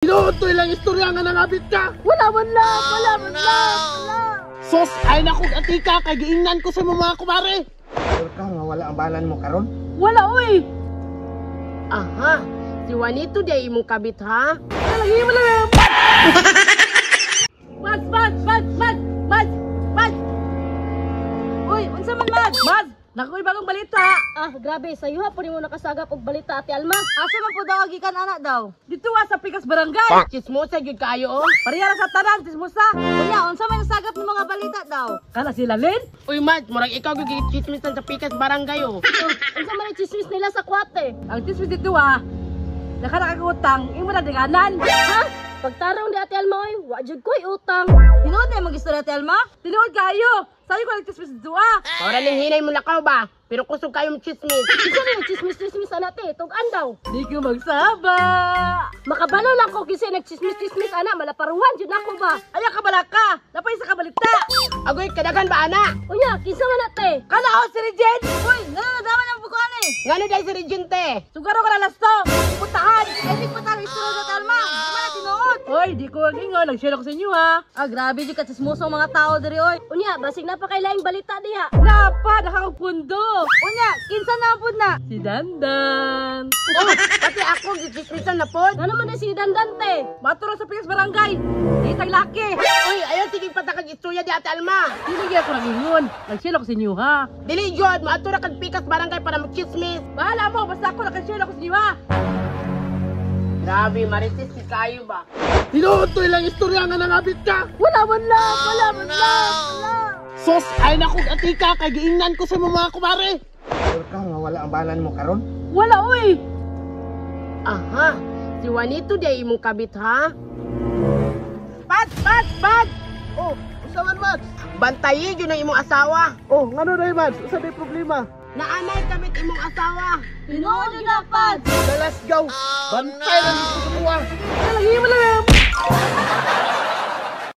Tinuod to ilang istorya nga nangabit ka. Wala man lang, wala man lang, wala. Sos, ay nakog atika kay giingnan ko sa mga kumare. Sure ka nga wala ang balan mo karon? Wala oy. Aha, si Juanito di ay imong kabit ha? Talagi mo lang. Mas, mas, mas, mas, mas, mas. Uy, unsa man mas? Mas, nakoy bagong balita. Ah, grabe, sayo ha po nimo nakasagap og balita, Ate Alma. Asa man po daw gikan ana daw? Dito ah, sa Pikas Barangay. Chismosa gyud kaayo oh. Pareha ra sa tanan, chismosa. Unya, unsa man nasagap ng mga balita daw? Kana sila Lin? Uy Mads, murag ikaw gyud gichismisan sa Pikas Barangay oh. Oh, unsa man ang chismis nila sa kwate? Ang chismis dito ah. Nakanakagutang, imo na dinganan. Ha? Pagtarong di Ate Alma oy, wa jud ko'y utang. Tinuod na imong istorya, Ate Alma? Tinuod kayo. Sabi ko nagchismis dito ah. Ora ning hinay mo lakaw ba? Pero kusog kayo mo chismis. Kinsa man ang chismis-chismis ana te? Tug-an daw. Di ko magsaba. Makabalo lang ko kinsa nagchismis-chismis ana, malaparuhan jud nako ba? Ayaw ka balaka. Napay sa kabalita. Agoy kadagan ba ana? Unya, kinsa man ate? Kana oh, si Regine. Uy, ngano na daman ang bukuan eh. Ngano dai si Regine te? Sugaro ka na lasto. Putahan. Ay, di pa tayo istorya sa Ate Alma. Di man na tinuod. Uy, di ko ang ingon. Nag-share ako sa inyo ha. Ah, grabe jud ka chismoso ang mga tao diri oy. Unya, basig napakailaing balita diha. Napa, nakakapundo. Unya, kinsa na pud na? Si Dandan. Oh, pati ako gichismisan na pod. Ngano man na si Dandan te? Maturo sa Pikas Barangay. Itang laki. Uy, ayaw sige patakag istorya di Ate Alma. Dili gyud ako nag-ingon. Nag-share ako sa inyo ha. Dili gyud maatura kag Pikas Barangay para mo-chismis. Bahala mo, basta ako nag-share ako sa inyo ha. Grabe, marites si kayo ba? Tinuod to ilang istorya nga nangabit ka. Wala man lang, wala man lang, wala. Sos, ay nakog atika kay giingnan ko sa mga kumare. Sure ka nga wala ang balan mo karon? Wala oy. Aha, si Juanito di ay imong kabit ha? Pat, pat, pat! Oh, unsa man Mads? Bantayi gyud ang imong asawa. Oh, ngano dai Mads? Usa day problema? Naanay kabit imong asawa. Tinuod jud na pad. Dalasgaw. Bantay lang ko sa kuha. Talagi mo lang.